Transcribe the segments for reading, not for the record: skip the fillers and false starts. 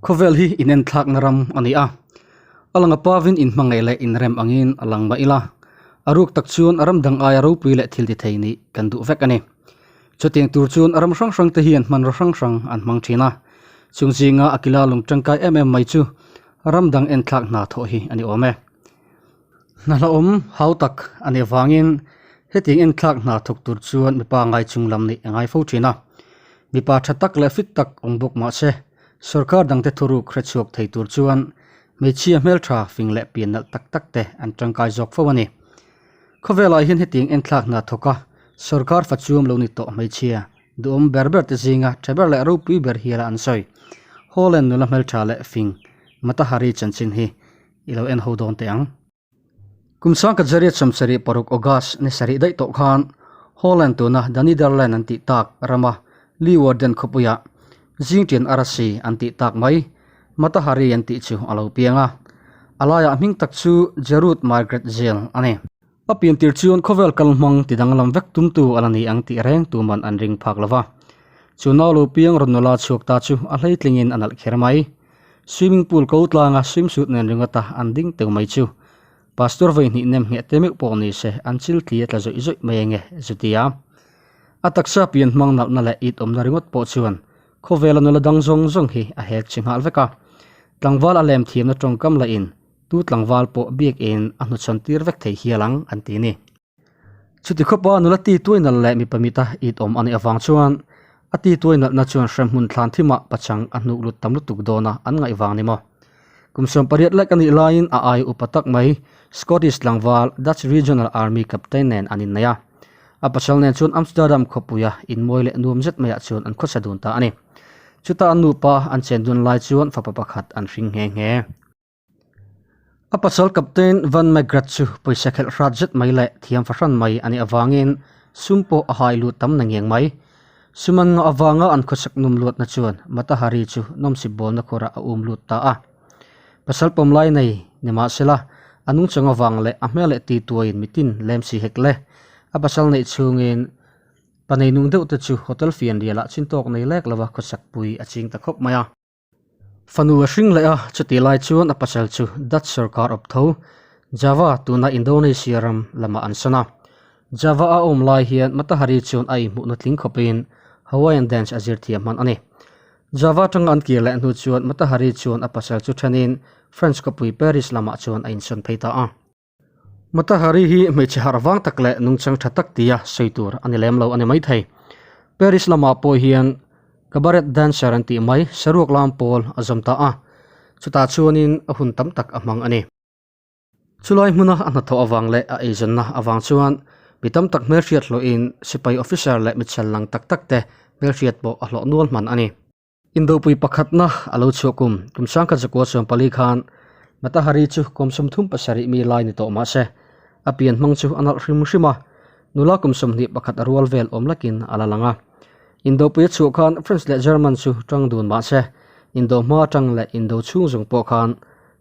Khawvel hi inenthlakna ram a ni a, a lang apavin inhmangaih leh inrem angin a lang mah ila, a ruk tak chuan ram dang aia ropui leh thil ti thei nih kan duh vek a ni. Chutiang tur chuan ram hrang hrang te hian hmanraw hrang hrang an hmang thin a, chung zinga a kila lung tangkai em em mai chu ram dang enthlak hna thawh hi a ni awm e. Hna hlauhawm hau tak a nih avangin hetiang enthlak hna thawk tur chuan mipa ngai chung lam nih a ngai fo thin a. Mipa tha tak leh fit tak awm bawk mah se, sorkar dangte thuruk hrechhuak thei tur chuan hmeichhia hmeltha fing leh pian nalh tak tak te an tangkai zawk fo a ni. Khawvelah hian hetiang enthlak hna thawk a sorkar fa chuam lo ni tawh hmeichhia duhawm ber ber te zinga tha ber leh ropui ber hiala an sawi. Holland nula hmeltha leh fing Matahari chanchin hi i lo en ho dawn teh ang. Kum sangkhat zariat sawmsarih paruk August ni sarih daih tawh khan Holland tuna The Netherland an tih tak rama Leeuwarden khawpuiah Zingtian Arasi an tih tak mai Matahari an tih chu a lo piang a. A laiah hming tak chu Gerud Margaret Zeel a ni. A pian tir chuan khawvel kal hmang ti danglam vek tumtu a la ni ang tih reng tuman an ring phak lo va. Chu nau lo piang rawn nula chhuak ta chu a hleitlingin a nalh kher mai. Swimming pool ko tlanga swimsuit nen ringawta an ding teuh mai chu Pastor vawi hnih nem ngheh te meuh pawh ni se an chil tli a tla zawih zawih mai enge chutia a taksa pian hmang nalhna leh it awmna ringawt pawh chuan khawvela nula dang zawng zawng hi a hek chi nghal vek a. Tlangval a lem thiamna tawngkam lahin tu tlangval pawh biakin a hnuchhawn tir vek thei hial ang an ti ni. Chuti khawpa nula ti tuai nalh leh mipa mita it awm a nih avang chuan a ti tuai nalhna chuan hremhmun thlan thimah pachang a hnuk lut tam lutuk dawna an ngaih vang ni maw? Kum 18 lek a nih laiin a ai upa tak mai Scottish tlangval Dutch Regional Army Captain nen an inneih a. A pasal nen chuan Amsterdam khawpuia inmawi leh nuam zet maiah chuan an khawsa dun ta a ni. Chuta an nupa an chen dun lai chuan fapa pakhat an hring nghe nghe. A pasal Captain Van McGrath chu pawisa khelh hrat zet mai leh thiam fahran mai a nih avangin sum pawh a hai lut tam na ngiang mai. Suman ngah avanga an khawsak num luatna chuan Matahari chu nawmsip bawlna khawrah a um lut ta a. Pasal pawm lai nei ni mahsela a nungchang avang leh a hmel leh ti tuaiin mitin lem si hek le. A pasal neih chhungin pa nei nung deuh te chu hotel fianrialah chintawk nei lek lova khawsak pui a ching ta khawp mai a. Fanu a hring leh a, chutih lai chuan a pasal chu Dutch sorkar awp tho, Java tuna Indonesia ram lamah an sawn a. Java a awm lai hian Matahari chuan a inhmuhna tling khawpin Hawaiian dance a zir thiam hman a ni. Java atanga an kir leh hnu chuan Matahari chuan a pasal chu thenin French khawpui Paris lamah chuan a insawn phei ta a. Matahari hi hmeichhe harh vang tak leh nungchang tha tak tia sawi tur a ni lem lo a ni maithei. Paris lamah pawh hian cabaret dancer an tih mai saruak lam pawl a zawm ta a, chutah chuanin a hun tam tak a hmang a ni. Chulai hmuna a hnathawh avang leh a eizawnna avang chuan mi tam tak hmelhriat hlawhin sipai officer leh mitchal lang tak tak te hmelhriat pawh a hlawh nual hman a ni. Indopui pakhatna a lo chhuah kum, kum sangkhat zakua chuan pali khan Matahari chu kum 37 mi lai ni tawh mah se, a pian hmang chu a nalh hrim hrim a, nula kum 21 a rual vel awm lakin a la lang a. Indopui a chhuah khan French leh German chu tang dun mah se, indo hma tang leh indo chhung zawng pawh khan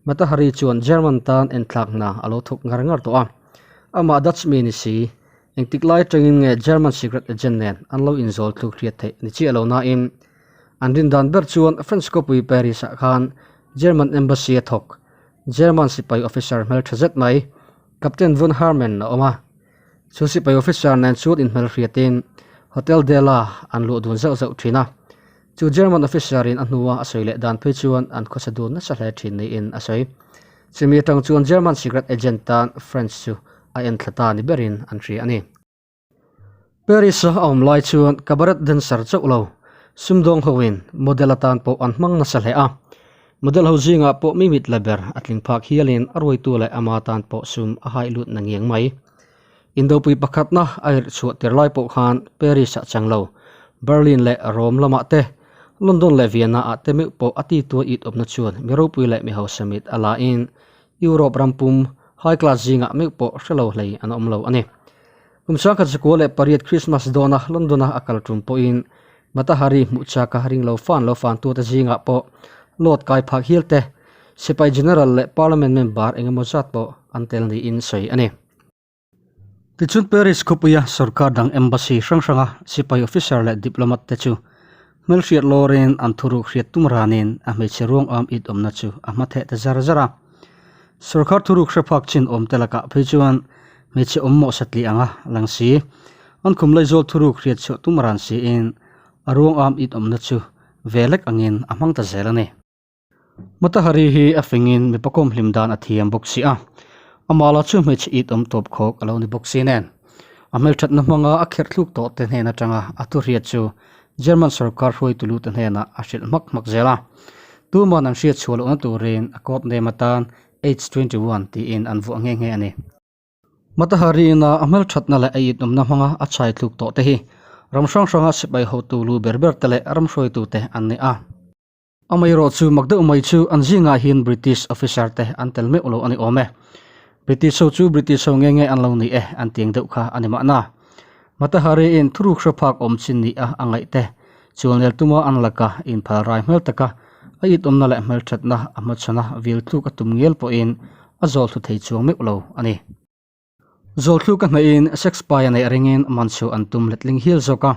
Matahari chuan German tan enthlak hna a lo thawk ngar ngar tawh a. Amah Dutch mi ni si, engtik lai atangin nge German secret agent nen an lo inzawl thluk hriat theih ni chiah lo nain, An rin dan ber chuan French khawpui Paris ah khan German Embassy a thawk. German sipai officer hmeltha zet mai Captain von Harmen a awm a. Chu sipai officer nen chuan inhmelhriatin Hotel de la an luh dun zauh zauh thin a. Chu German officer in a hnua a sawi leh dan phei chuan an khawsa dun nasa hle thin niin a sawi. Chumi atang chuan German secret agent tan French chu a enthla ta ni berin an hria a ni. Paris a awm lai chuan cabaret dancer chauh lo, sumdawng hoin model atan pawh an hmang nasa hle a. Model ho zingah pawh mi mit la ber a tling phak hialin a ruaitu leh ama tan pawh sum a hai lut na ngiang mai. Indopui pakhatna a irh chhuah tir lai pawh khan Paris ah chang lo, Berlin leh Rome lamah te, London leh Vienna ah te meuh pawh a tituai it awmna chuan mi ropui leh mi hausa mit a la in Europe ram pum high class zingah meuh pawh hre lo hlei an awm lo a ni. Kum 1918 Christmas dawna London-a a kal tum pawhin Matahari hmuh chaka ring lo fan lo fan tute zingah pawh Lord kai phak hial te, Sipai General leh Parliament member eng emaw zat pawh an tel niin sawi a ni. Tichuan Paris khawpuia sorkar dang embassy hrang hranga sipai officer leh diplomat te chu Hmelhriat lawrin an thuruk hriat tum ranin a hmeichhe ruang am it awmna chu a hma theh ta zar zar a. Sorkar thuruk hre phak chin awm te lakah phei chuan hmeichhe awm mawh satli anga lang si. An khum laizawl thuruk hriat chhuah tum ran siin a ruang am it awmna chu ve lek angin a hmang ta zel a ni. Matahari hi a fingin mipa kawm hlim dan a thiam bawk si a, amah lah chu hmeichhe it awm tawp khawk a lo ni bawk si nen. A hmelthatna hmanga a kherh thluk tawh te hnen atanga a thuhriat chu German sorkar hruaitu lute hnenah a hrilh hmak hmak zel a. Tuman an hriat chhuah lohna turin a code name atan H21 tiin an vuah nghe nghe a ni. Matahari-ina a hmelthatna leh a itawmna hmanga a chhai thluk tawh te hi ram hrang hranga sipai hotu lu ber ber te leh ram hruaitute an ni a. Amaherawh chu mak deuh mai chu an zingah hian British officer te an tel meuh lo a ni awm e. British ho chu British ho nge nge an lo ni e an tiang deuh kha a ni mahna. Matahari-in thuruk hre phak awm chin ni a a ngaih te chuanel tuma an laka inphal rai hmel taka a itawmna leh hmelthatna a hmachhana vil tluk a tum ngial pawhin a zawl thlu thei chuang meuh lo a ni. Zawl thluk a hnaih in sex spy a neih ringin man chu an tum letling hial zawk a.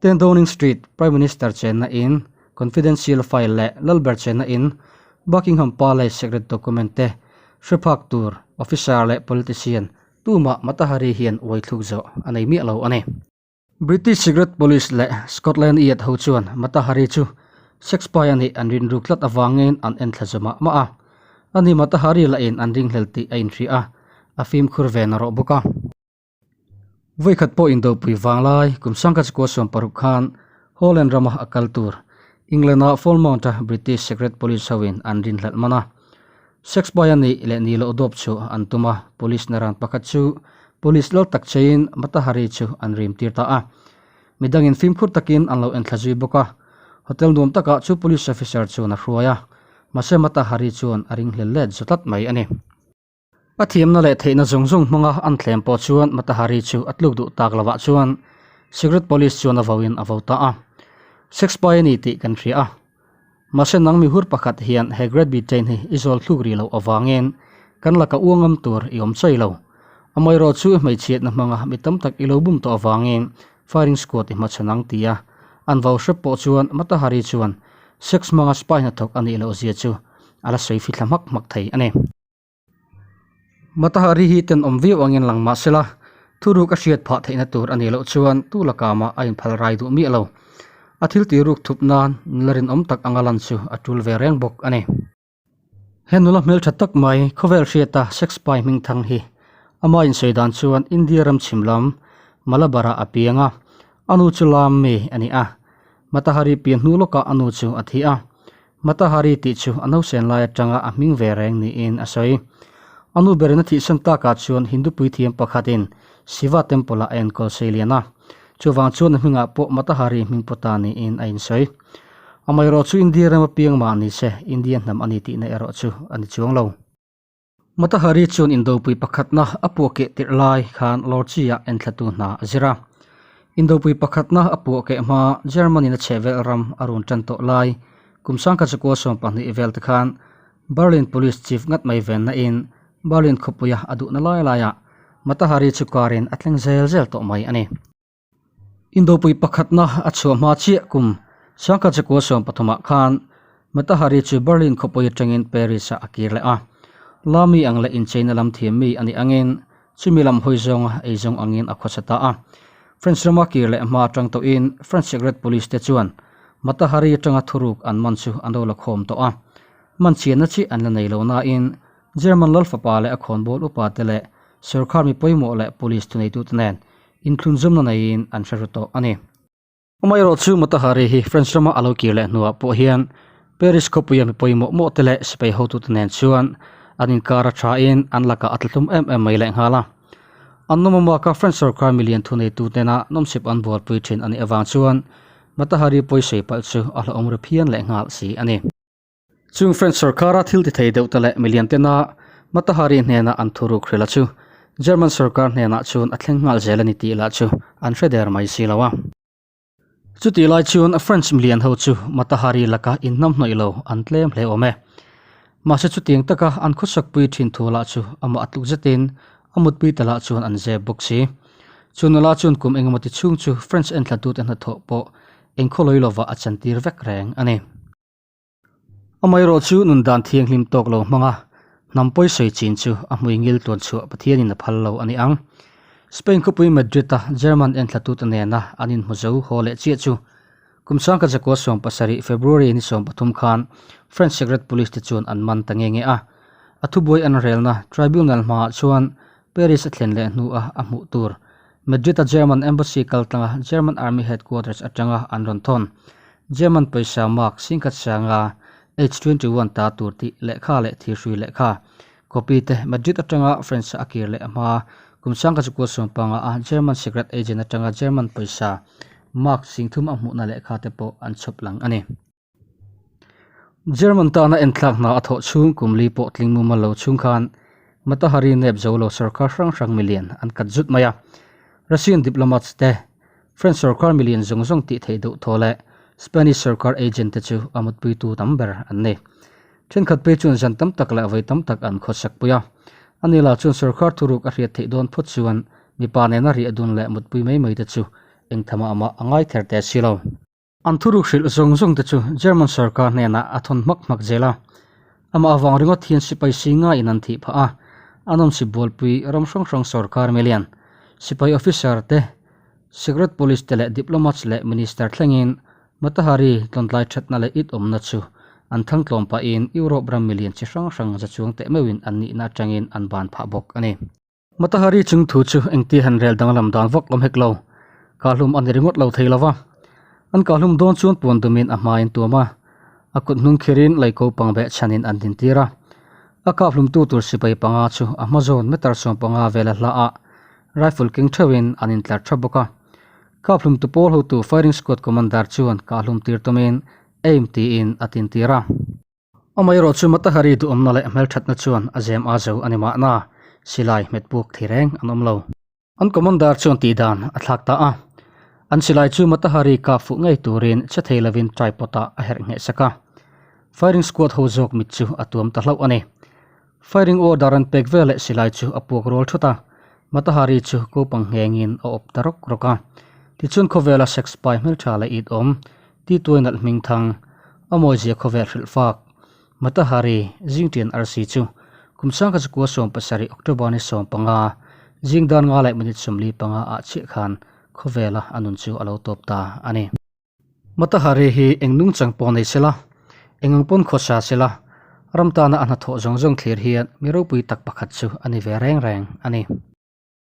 Ten Downing Street, Prime Minister chenna in, confidential file leh Lalber chenna in, Buckingham Palace secret document te hre phak tur officer leh politician tumah Matahari hian uai thluk zawh a nei miah lo a ni. British Secret Police leh Scotland Yard ho chuan Mata Hari chu sex spy a nih an rinruk tlat avangin an en thla zu mah mah a. Ani Mata Hari lahin an ringhlel tih a inhria a, a fimkhur ve na rawh bawk a. Vawikhat pawh indopui vanglai kum sangkhat chukua 60 khan Holland rama a kal tur England-a Falmouth-a British Secret Police hoin an rinhlelh man a. Sex spy a nih leh nih loh dawp chu an tum a, police naran pakhat chu police lal tak cheiin Matahari chu an rim tir ta a. Midangin fimkhur takin an lo enthla zui bawk a, hotel nuam takah chu police officer chuan a hruai a, mahse Matahari chuan a ringhlel let za tlat mai a ni. A thiamna leh theihna zawng zawng hmanga an thlem pawh chuan Matahari chu a tluk duh tak lovah chuan secret police chuan a voin a vo ta a. Sex spy a ni tih kan hria a. Mahse nang mihur pakhat hian he Great Britain hi i zawl thluk rih loh avangin kan laka uangam tur i awm chai lo. Amaherawh chu i hmeichhiatna hmanga mi tam tak i lo bum tawh avangin firing squad i hmachhawn ang tia an vau hrep pawh chuan Mata Hari chuan sex hmanga spy hnathawk a nih loh zia chu a la sawi fithla hmak hmak thei a ni. Matahari hi tenawm viau angin lang mah sela, thuruk a hriat phah theihna tur a nih loh chuan tu lakah mah a inphal rai duh miah lo. A thil tih ruk thup nan nula rinawm tak anga lan chu a tul ve reng bawk a ni. He nula hmeltha tak mai khawvel hriata sex spy hmingthang hi ama insawi dan chuan India ram chhim lam Malabar-ah a piang a, a nu chu lam mi a ni a. Matahari pian hnu lawkah a nu chu a thi a. Matahari tih chu a nausen lai atanga a hming ve reng niin a sawi. A nu berin a thihsan takah chuan Hindu puithiam pakhatin Shiva temple-ah a enkawl sei lian a. Chuvang chuan a hmingah pawh Matahari hming pawh ta niin a insawi. Amaherawh chu India rama piang mah ni se, India hnam a ni tihna erawh chu a ni chuang lo. Matahari chuan indopui pakhatna a puah keh tirh lai khan Lorchi-ah enthlatu hna a zir a. Indopui pakhatna a puah keh hma German-in a chhehvel ram a run tan tawh lai kum sangkhat chakua 12 vel te khan Berlin Police Chief ngat mai venna in Berlin khawpuia a duhna lai laiah Matahari chu karin a thleng zel zel tawh mai a ni. Indopui pakhatna a chhuah hma chiah kum sangkhat chakua 13 ah khan Matahari chu Berlin khawpui atangin Paris ah a kir leh a. Lami ang leh incheina lam thiam mi a nih angin chumi lam hawi zawnga ei zawng angin a khawsa ta a. French rama kir leh hma atang tawhin French Secret Police te chuan Matahari atanga thuruk an man chu an lo la khawm tawh a. Man chianna chi an la nei lo nain German lal fapa leh a khawnbawl upa te leh sorkar mi pawimawh leh police thuneitute nen inthlunzawmna neiin an hre ru tawh a ni. Amaherawh chu Matahari hi French rama a lo kir leh hnuah pawh hian Paris khawpuia mi pawimawh mawh te leh sipai hotute nen chuan an inkar a thain an lakah a tlatlum em em mai lehnghal a. An nawmawmaka French sorkar milian thuneitutena nawmsip an bualpui thin a nih avang chuan Matahari pawisawi palh chu a hlauhawm ru phian lehnghal si a ni. Chung French sorkara thil ti thei deuh te leh milian tena Matahari hnena an thuruk hrilh a chu German sorkar hnenah chuan a thleng nghal zel a ni tih lah chu an hre der mai si lo a. Chutih lai chuan French milian ho chu Matahari laka inhnamhnawih lo an tlem hle awm e. Mahse chutiang taka an khawsakpui thin thu lah chu amah a tluk zetin a mutpui te lah chuan an zep bawk si. Chu nula chuan kum engemaw ti chhung chu French enthlatute hnathawh pawh. Engkhawlawi lovah a chantir vek reng a ni. Amaherawh chu nun dan thianghlim tawk lo hmanga hnam pawi sawi chin chu a hmui ngil tluan chhuah Pathianin a phal lo a ni ang. Spain khawpui Madrid-a German enthlatute nena an inhmu zo haw leh chiah chu kum sangkhat zakua 70 February ni 13 khan French Secret Police te chuan an man ta nge nge a. A thubuai an relna tribunal hmaah chuan Paris a thlen leh hnuah a hmuh tur Madrid-a German Embassy kal tlanga German Army Headquarters atanga an rawn thawn. German pawisa mark singkhat sanga H21 ta tur tih lehkha leh thirhrui lehkha copy te Madrid atanga French-a a kir leh hma kum sangkhat chukua sawmpanga a German secret agent atanga German pawisa mark singthum a hmuhna lehkha te pawh an chhawp lang a ni. German tana enthlak hna a thawh chhung kum li pawh tling mumal lo chhung khan Matahari nep zo lo sorkar hrang hrang milian an kat zut mai a. Russian diplomats te, French sorkar milian zawng zawng tih theih deuh thaw leh Spanish sorkar agent te chu a mutpuitu tam ber an ni. Thenkhat phei chuan zan tam tak leh vawi tam tak an khawsak pui a. Ani lah chuan sorkar thuruk a hriat theih dawn phawt chuan mipa nena riah dun leh mutpui mai mai te chu engthamah mah a ngai ther teh si lo. An thuruk hrilh zawng zawng te chu German sorkar hnenah a thawn hmak hmak zel a. Amah avang ringawt hian sipai si ngaiin an thih phah a, a nawmsi bualpui ram hrang hrang sorkar milian, sipai officer te, secret police te leh diplomats leh minister thlengin Matahari tlawntlai thatna leh it awmna chu an thangtlawm pahin Europe ram milian chi hrang hrang za chuang teh meuhin an nihna atangin an ban phah bawk a ni. Matahari chung thu chu engti han rel danglam dan vak awm hek lo. Kahlum a ni ringawt lo thei lo va. An kahlum dawn chuan puan dumin a hmain tuam a, a kut hnung khirin leiko pang beh chhanin an dintir a. A kaphlumtu tur sipai panga chu a hma zawn meter 15 vela hlaah rifle keng theuhin an intlar tha bawk a. Kaphlumtu pawl hotu firing squad commander chuan kahlum tir tumin aim tiin a tintir a. Amaherawh chu Matahari duhawmna leh hmelthatna chuan a zem a zo a ni mahna, silai hmet puk thi reng an awm lo. An commander chuan tihdan a thlak ta a, an silai chu Matahari kap fuh ngei turin che thei lovin tripod ah a herh ngheh sak a. Firing squad ho zawk mit chu a tuam ta hlauh a ni. Firing order an pek veleh silai chu a puak rual thut a, Matahari chu kopang nghengin a awp ta rawk rawk a. Tichuan khawvela sex pai hmeltha leh it awm, tituai nalh hming thang, a mawizia khawvel hrilh fak, Matahari zingtian arsi chu kum sangkhat zakua 70 October ni 15 zing dan nga leh minute 45 ah chiah khan khawvela a nun chu a lo tawp ta a ni. Matahari hi eng nungchang pawh nei sela, eng ang pawn khawsa sela, ram tana a hnathawh zawng zawng thlir hian mi ropui tak pakhat chu a ni ve reng reng a ni.